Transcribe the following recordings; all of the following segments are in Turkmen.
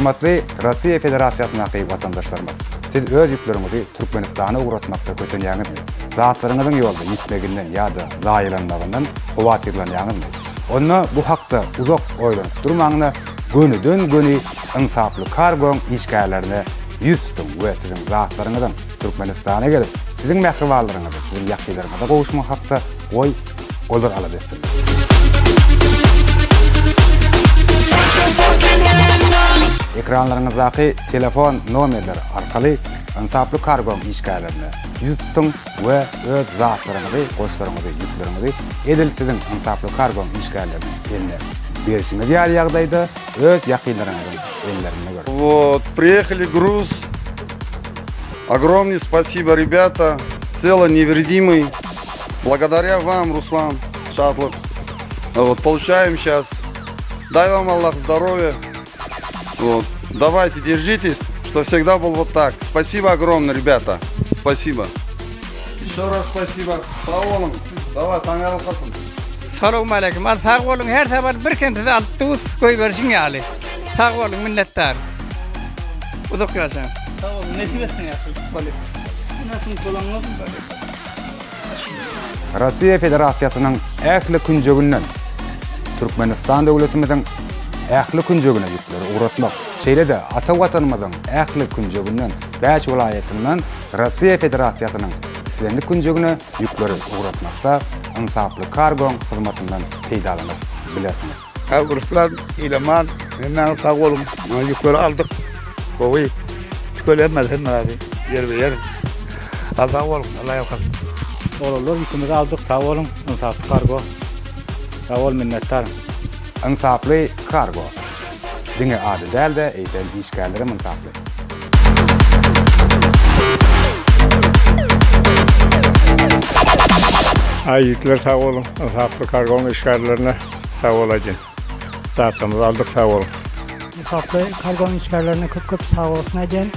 Hormatly Russiýa Federasiýasyndaky watandaşlarymyz! Siz öz ýükleriňizi Türkmenistana ugratmakda kösenýäňizmi? Zatlaryňyzyň ýolda ýitmeginden ýa-da zaýalanmagyndan howatyrlanýaňyzmy? Onda bu hakda uzak oýlanyp durmaň-da, gönüden-göni Ynsaply Kargoň işgärlerine ýüz tutuň we siziň zatlaryňyzyň Türkmenistana gelip, siziň mähribanlaryňyza, siziň ýakynlaryňyza gowuşmagy hakda goý, olar alada etsinler. Ekranlaryňyzdaky telefon nomerleri arkaly Ynsaply Kargoň işgärlerine ýüz tutuň we öz zatlaryňyzy, goşlaryňyzy, ýükleriňizi edil siziň Ynsaply Kargoň işgärleriniň eline berşiňiz ýaly ýagdaýda öz ýakynlaryňyzyň ellerinde görüň. Вот, приехали груз. Огромный спасибо, ребята. Цело невредимый. Благодаря вам, Руслан Шатлык. Вот, получаем сейчас. Дай вам Аллах здоровья. Вот. Давайте, держитесь, что всегда был вот так. Спасибо огромное, ребята. Спасибо. Еще раз спасибо. Sag boluň. Давай, taňňyaralkasyn. Salowmaleýkim. Al sag boluň her sapar bir kemsiz alyp dus goýberişiň ýaly. Sag boluň minnetdar. Uzak ýaşaň. Sag boluň nesip etsin ýagşy. Bolýa. Nasıl bolaňyz? Russiýa Federasiýasynyň ähli künjeginden Türkmenistan döwletimiziň ähli künjegine ýükleri ugratmak, şeýle-de ata Watanymyzyň ähli künjeginden, bäş welaýatyndan Russiýa Federasiýasynyň islendik künjegine ýükleri ugratmakda Ynsaply Kargoň hyzmatyndan peýdalanyp bilersiňiz. Ruslan, Ilaman, hemmäňiz sag boluň. Mana ýükleri aldyk. Gowy. Tükelenmedi hemme zady. Ýerbe-ýer. Al sag boluň. Alla ýalkasyn. Oglanlar ýükümizi aldyk sag boluň Ynsaply kargo sag bol minnetdar. Ynsaply kargo. Diňe ady däl-de, eýsem işgärlerem ynsaply. Aý ýigitler sag boluň Ynsaply kargoň işgärlerine sag bol aýdýan. Zatlarymyzy aldyk sag boluň. Ynsaply kargoň işgärlerine köp köp sag bolsun aýdýan.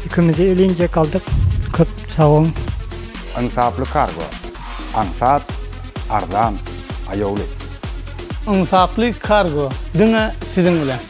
Ýükümizi elinjek aldyk. Köp sag boluň. Ynsaply kargo. Aňsat, arzan, aýawly. Ynsaply kargo diňe siziň bilen.